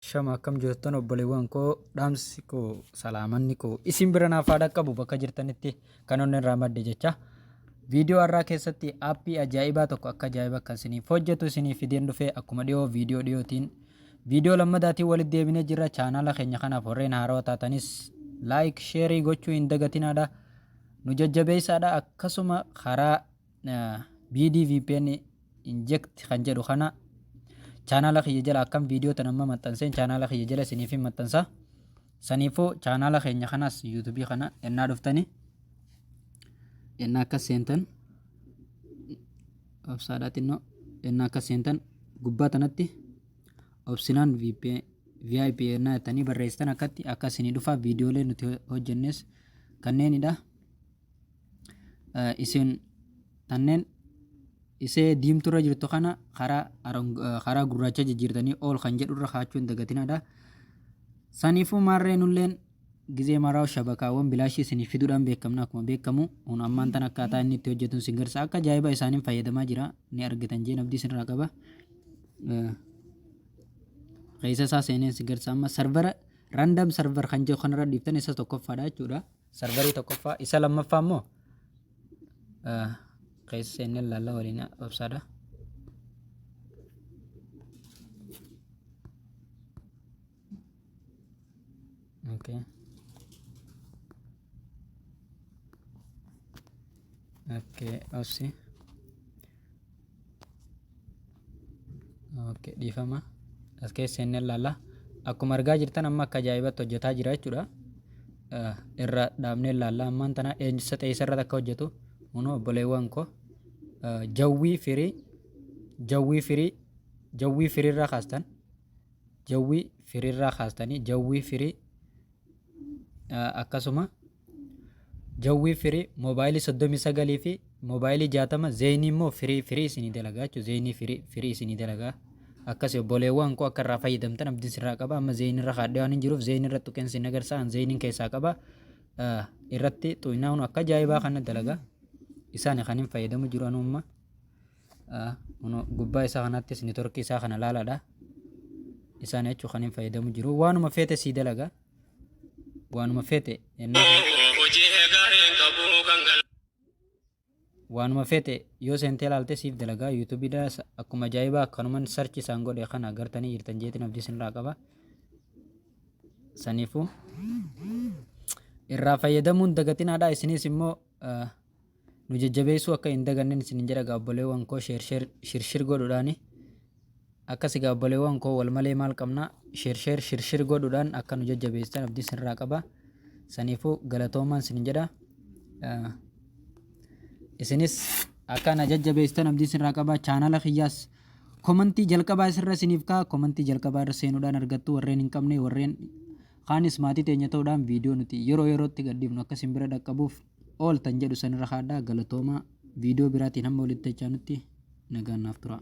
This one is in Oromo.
Shama akkam jirtan obboleewwan koo, dhaamsi koo, salaamanni koo isin bira naaf haa dhaqqabu bakka jirtanitti kan onneen irraa madde jecha. Viidiyoo har'aa keessatti aappii ajaa'ibaa tokko akka ajaa'iba kan isiniif hojjetu isiniif fideen dhufe. Akkuma dhiyoo viidiyoo dhiyootiin viidiyoo lammadaatiin walitti deebinee jirra. Chaanaala keenya kanaaf warreen haarawaa taatanis laayik sheerii gochuu hin dagatinaadha, nu jajjabeessaadha. Akkasuma karaa BDVPN inject kan jedhu kana chaanaala kiyya jala akkam viidiyoo tan amma maxxanseen chaanaala kiyya jala isiniif hin maxxansa. Saniifuu chaanaala keenya kanas yuutuubii kana ennaa dhuftani ennaa akkas seentan, obsaadhaa xinnoo, ennaa akkas seentan gubbaa tanatti obsinaan VPN VIP ennaa jettanii barreessitan akkatti akka isinii dhufa. Viidiyoolee nuti hojjennes kanneenidha. Isin tanneen isee diimturra jirtu kana karaa gurraacha jijjiirtanii ol kan jedhurra kaachuu hin dagatinaadha. Saniifuu maarree nulleen gizee maraa shabakaawwan bilaashii isiniif fiduudhaan beekamna. Akkuma beekamu kun ammaan tan akkaataa inni itti hojjetu isin garsa akka ajaa'iba isaaniin fayyadamaa jira ni argitan jeen abdii isinirraa qaba. Keessa isaa seeneen isin garsa. Amma sarvara random server kan jedhu kanarra dhiiftan isa tokkoffaadha jechuudha. Sarvarii tokkoffaa, isa lammaffaa immoo keessa seennee ilaalla waliin, obsaadha. Okay. Okay, obsi. Okay, dhiifama. As keessa seennee ilaalla. Akkuma argaa jirtan amma akka ajaa'ibatti hojjetaa jira jechuudha. Irra dhaabnee ilaalla. Ammaan tana eenyusa xeessarratti akka hojjetu. Kunoo obboleewwan koo. Jawwii firii, jawwii firii, jawwii firiirraa kaastan. Jawwii firiirraa kaastanii jawwii firii, akkasuma jawwii firii moobaayilii 39 fi moobaayilii 60, zeenii immoo firii firii isinii dalagaa jechuudha. Zeenii firii firii isinii dalagaa. Akkasi obboleewwan koo, akka irraa fayyadamtan abdiin sirraa qaba. Amma zeenii irra kaadhee waan hin jiruuf zeenii irra tuqeen sin agarsiisa. An zeeniin keessaa qaba. Irratti xuqnaa kun akka ajaa'ibaa kana dalagaa. Isaan kan hin fayyadamu jiru anumma. Gubbaa isaa kanattis neetworkii isaa kana laalaadha. Isaan jechuun kan hin fayyadamu jiru. Waanuma feete sii dalagaa. Waanuma feete Hojii gaariin qabu kan waanuma feete yoo seentee ilaalte siif dalagaa. Yuutuubiidha akkuma ajaa'ibaa akkanuman sarchi isaan godhe kana agartanii jirtan jeetiin abdii isinirraa qaba. Saniifuu irraa fayyadamuun dagatinaadha. Isinis immoo nu jajjabeessuu akka hin dagannen isinin jedha gaa obboleewwan koo, sheer sheer shirshir godhuudhaani. Akkas egaa obboleewwan koo, wal malee maal qabna? Sheer sheer shirshir godhuudhaan akka nu jajjabeessitan abdii isinirraa qaba. Saniifuu galatoomaan isinin jedha. Isinis akka na jajjabeessitan abdii isinirraa qaba. Chaanala kiyyaas komantii jalqabaa isirra isiniif ka'a. Komantii jalqabaa irra seenuudhaan argattu. Warreen hin qabne, warreen kaanis maatii teenya ta'uudhaan viidiyoo nuti yeroo yerootti gadhiifnu akka isin bira dhaqqabuuf ooltan jedhu sanirra kaadhaa. Galatoomaa, viidiyoo biraatiin hamma walitti dachaanutti nagaan naaf tura.